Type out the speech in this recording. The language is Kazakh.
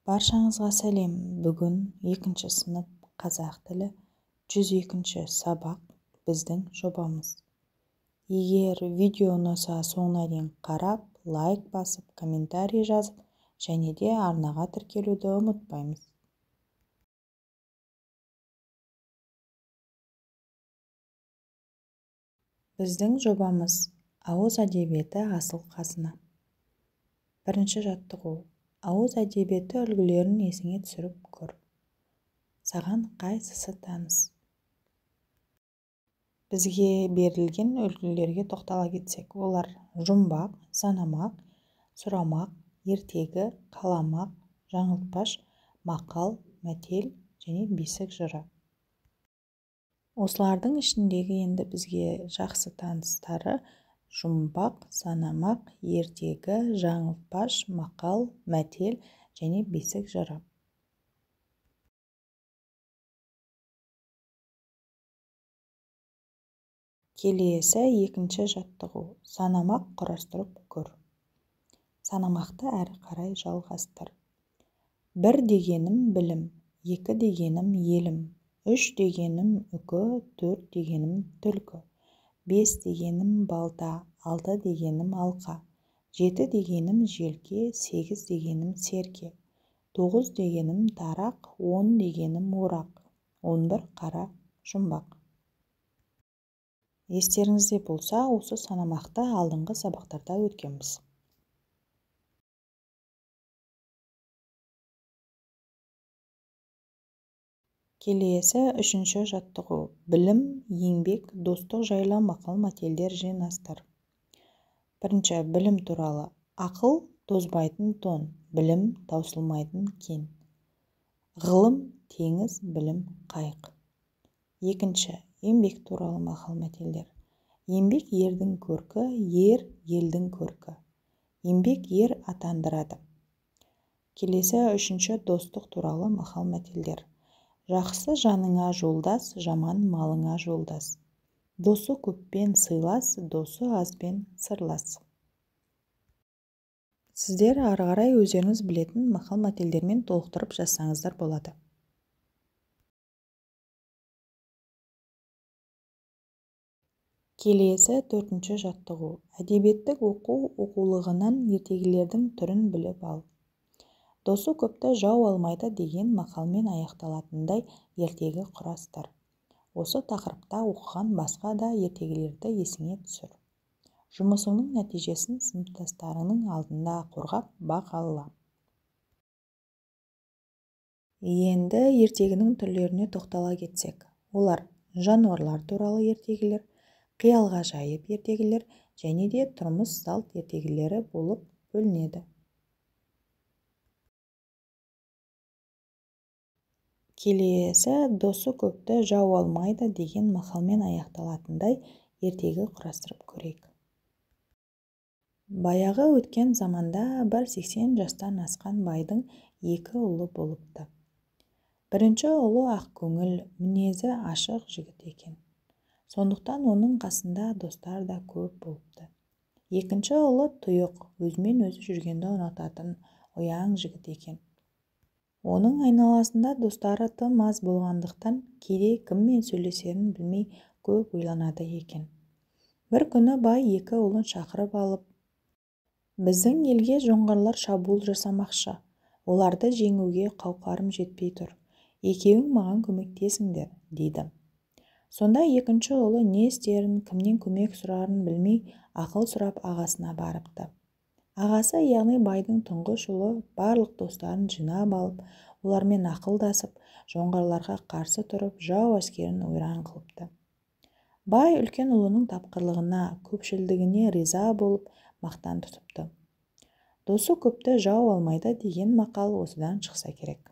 Баршаңызға сәлем. Бүгін 2-ші сынып қазақ тілі 102-ші сабақ біздің жобамыз. Егер видео ұнаса, соңына дейін қарап, лайк басып, комментарий жазып, және де арнаға тіркелуді ұмытпаймыз. Біздің жобамыз ауыз әдебиеті асыл қазына. Бірінші жаттығу. Ауыз әдебиеті үлгілерін есіңе түсіріп көр. Саған қайсысы таныс? Бізге берілген үлгілерге тоқтала кетсек, олар жұмбақ, санамақ, сұрамақ, ертегі, қаламақ, жаңылтпаш, мақал, мәтел және бесік жыры. Осылардың ішіндегі енді бізге жақсы таныстары жұмбақ, санамақ, ертегі, жаңылтпаш, мақал, мәтел және бесік жыры. Келесі екінші жаттығу. Санамақ құрастырып көр. Санамақты әрі қарай жалғастыр. 1 дегенім білім, 2 дегенім елім, 3 дегенім үкі, 4 дегенім түлкі, 5 дегенім балта, 6 дегенім алқа, 7 дегенім желке, 8 дегенім серке, 9 дегенім тарақ, 10 дегенім орақ, 11 қара жұмбақ. Естеріңізде болса, осы санамақты алдыңғы сабақтарда өткенбіз. Келесі үшінші жаттығу. Білім, еңбек, достық жайлы мақал-мәтелдер жинастыр. Бірінші, білім туралы. Ақыл тозбайтын тон, білім таусылмайтын кен. Ғылым теңіз, білім қайық. Екінші, еңбек туралы мақал-мәтелдер. Еңбек ердің көркі, ер елдің көркі. Еңбек ер атандырады. Келесі үшінші, достық туралы мақал-мәтелдер. Жақсы жаныңа жолдас, жаман малыңа жолдас. Досы көппен сыйлас, досы азбен сырлас. Сіздер ары қарай өздеріңіз білетін мақал-мәтелдермен толықтырып жазсаңыздар болады. Келесі төртінші жаттығу. Әдебиеттік оқу оқулығынан ертегілердің түрін біліп ал. Досы көпті жау алмайды деген мақалмен аяқталатындай ертегі құрастыр. Осы тақырыпта оқыған басқа да ертегілерді есіңе түсір. Жұмысыңның нәтижесін сыныптастарыңның алдында қорғап бағала. Енді ертегінің түрлеріне тоқтала кетсек. Олар жануарлар туралы ертегілер, қиял-ғажайып ертегілер және де тұрмыс салт ертегілері болып бөлінеді. Келесі досы көпті жау алмайды деген мақалмен аяқталатындай ертегі құрастырып көрейік. Баяғы өткен заманда бір 80 жастан асқан байдың екі ұлы болыпты. Бірінші ұлы ақкөңіл, мінезі ашық жігіт екен. Сондықтан оның қасында достар да көп болыпты. Екінші ұлы тұйық, өзімен өзі жүргенді ұнататын ұяң жігіт екен. Оның айналасында достары тым аз болғандықтан кейде кіммен сөйлесерін білмей көп ойланады екен. Бір күні бай екі ұлын шақырып алып, біздің елге жоңғарлар шабуыл жасамақшы, оларды жеңуге қауқарым жетпей тұр. Екеуің маған көмектесіңдер, дейді. Сонда екінші ұлы не істерін, кімнен көмек сұрарын білмей, ақыл сұрап ағасына барыпты. Ағасы, яғни байдың тұңғыш ұлы, барлық достарын жинап алып, олармен ақылдасып, жоңғарларға қарсы тұрып, жау әскерін ойран қылыпты. Бай үлкен ұлының тапқырлығына, көпшілдігіне риза болып, мақтан тұтыпты. Досы көпті жау алмайды деген мақал осыдан шықса керек.